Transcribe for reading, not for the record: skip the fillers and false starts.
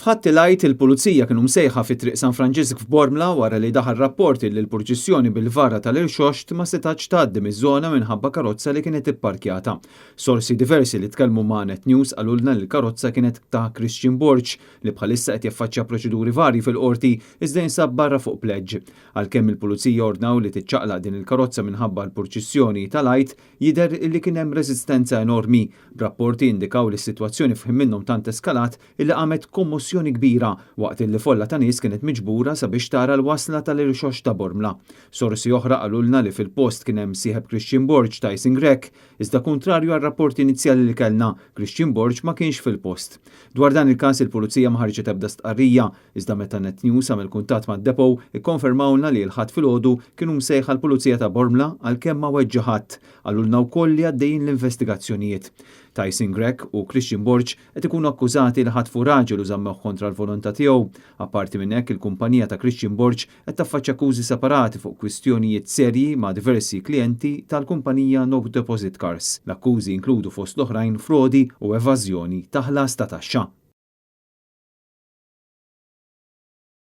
F'Ħadd il-Għid il-Pulizija kienu msejħa fi Triq San Franġisk f'Bormla wara li daħal rapport li l-purċissjoni bil-vara tal-Irxoxt ma setgħetx tgħaddi miż-żona minħabba karozza li kienet ipparkjata. Sorsi diversi li tkellmu ma' Net News qalulna li l-karozza kienet ta' Christian Borg li bħalissa qed jaffaċċja proċeduri varji fil-qorti iżda jinsab barra fuq pleġġ. Għalkemm il-Pulizija ordnaw li tiċċaqlaq din il-karozza minħabba l-purċissjoni tal-Għid, jidher li kien hemm reżistenza enormi, b'rapporti jindikaw li s-sitwazzjoni f'ħin minnhom tant eskalat illi qamet kommossjoni kbira waqt illi folla ta' nies kienet miġbura sabiex tara l-wasla tal-Irxoxt ta' Bormla. Sorsi oħra qalulna li fil-post kien hemm sieħeb Christian Borg, Tyson Grech, iżda kuntrarju għar-rapporti inizjali li kellna, Christian Borg ma kienx fil-post. Dwar dan il-każ il-Pulizija ma ħarġet ebda stqarrija, iżda meta Net News għamel kuntatt mad-depot ikkonfermawlna li l-Ħadd filgħodu kienu msejħa l-Pulizija ta' Bormla għalkemm ma weġġa' ħadd. Qalulna wkoll li għaddejjin l-investigazzjonijiet. Tyson Grech u Christian Borg qed ikunu akkużati li ħatfu raġel u żammewh kontra l-volontà tiegħu. Apparti minn hekk, il-kumpanija ta' Christian Borg qed taffaċċja akkużi separati fuq kwistjonijiet serji ma' diversi klijenti tal-kumpanija No Deposit Cars. L-akkużi jinkludu fost l-oħrajn frodi u evażjoni ta' ħlas ta' taxxa.